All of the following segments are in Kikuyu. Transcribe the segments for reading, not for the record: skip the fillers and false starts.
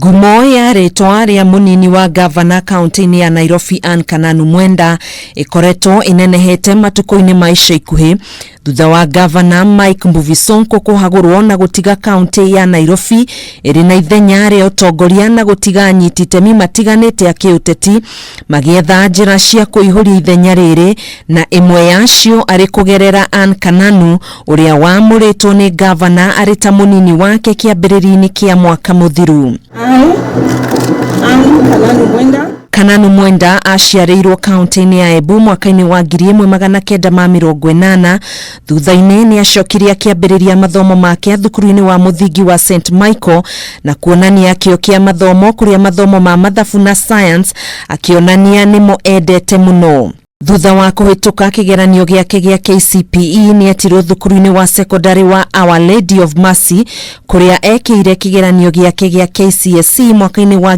Ngumo ya rĩtwa rĩa mũnini wa ngavana kaunti-inĩ ya Nairobi Ann Kananu Mwenda ĩkoretwo ĩnenehete matukũ-inĩ ma ica ikuhĩ thutha wa ngavana Mike Mbuvi Sonko kũhagũrwo na gũtiga kaunti ya Nairobi ĩrĩ na ithenya rĩa ũtongoria na gũtiga anyiti itemi matiganĩte a kĩũteti magĩetha njĩra cia kũihũria ithenya rĩrĩ na ĩmwe yacio arĩ kũgerera Ann Kananu ũrĩa wamũrĩtwo nĩ ngavana arĩ ta mũnini wake kĩambĩrĩria-inĩ kĩa mwaka mũthiru. I, Ann Kananu Mwenda, Kananu Mwenda aciarĩirwo kaunti-inĩ ya Embu mwaka-inĩ wa 1980. Thutha-inĩ nĩ acokire akĩambĩrĩria mathomo make thukuru-inĩ wa mũthingi wa St Michael na kuonania kĩo kĩa mathomo kũrĩa mathomo ma mathabu na science akĩonania nĩmo endete mũno. Thutha wa kũhĩtũka kĩgeranio gĩake gĩa KCPE nĩ etirwo thukuru-inĩ wa secondary wa Our Lady of Mercy kũrĩa ekĩire kĩgeranio gĩake gĩa KCSE mwaka-inĩ wa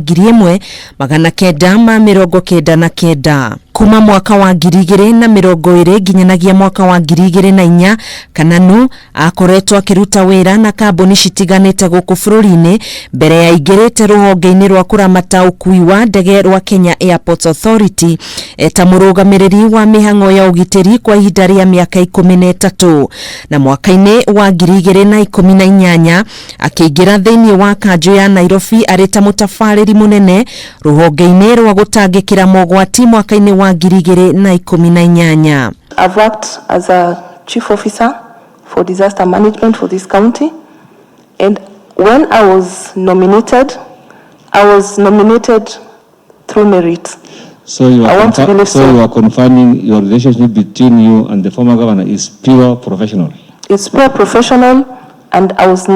1999. Kuma mwaka wa 2020 nginyanagia mwaka wa 2004 Kananu akoretwo akĩruta wĩra na kambuni citiganĩte gũkũ bũrũri-inĩ mbere ya aingĩrĩte rũhonge-inĩ rwa kũramata ũkui wa ndege rwa Kenya Airports Authority eta mũrũgamĩrĩri wa mĩhang'o ya ũgitĩri kwa ihinda rĩa mĩaka 13 na mwaka-inĩ wa 2018 akĩingĩra thĩinĩ wa kanjũ ya Nairobi arĩ ta mũtabarĩri mũnene rũhonge-inĩ rwa gũtangĩkĩra mogwati mwaka-inĩ wa 2018. I've worked as a chief officer for disaster management for this county, and when I was nominated, I was nominated through merit. So you I are, want to believe so so. you are confirming your relationship between you and the former governor is pure professional. It's pure professional, and I was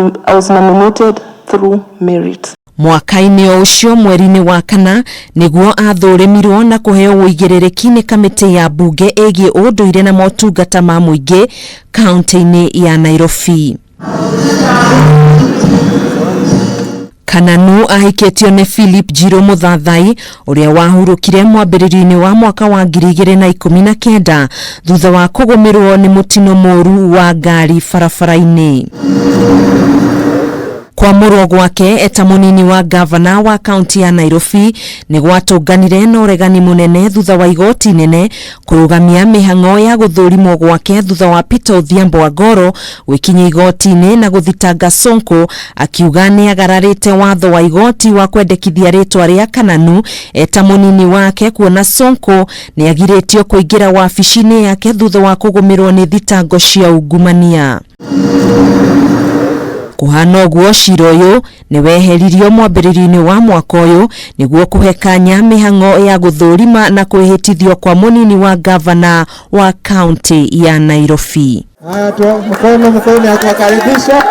nominated through merit. Mwaka-inĩ o ũcio mweri-inĩ wa kana nĩguo athũrĩmirwo na kũheo ũigĩrĩrĩki nĩ kamĩtĩ ya mbunge ĩgiĩ ũndũire na motungata ma mũingĩ kaunti-inĩ ya Nairobi. Kananu ahikĩtio nĩ Philip Njirũ Mũthathai ũrĩa wahurũkire mwambĩrĩrio-inĩ wa mwaka wa 2019 thutha wa kũgũmĩrwo nĩ mũtino mũru wa ngari barabara-inĩ. Kwamũrwo gwake eta mũnini wa ngavana wa kaunti ya Nairobi nĩ gwatũnganire na ũregani mũnene thutha wa igoti nene kũrũgamia mĩhang'o ya gũthũrimwo gwake thutha wa Peter Odhiambo Agoro gwĩkinyia igoti-inĩ na gũthitanga Sonko akiuga nĩ agararĩte watho wa igoti wa kwendekithia rĩtwa rĩa Kananu eta mũnini wake kuona Sonko nĩ agirĩtio kũingĩra wabici-inĩ yake thutha wa kũgũmĩrwo nĩ thitango cia ungumania. Kũhana ũguo cira ũyũ nĩ weheririo mwambĩrĩrio-inĩ wa mwaka ũyũ nĩguo kũhe kanya mĩhang'o ya gũthũrima na kwĩhĩtithio kwa mũnini wa ngavana wa kaunti ya Nairobi. Haya, mkono mkono ya kuwakaribisha.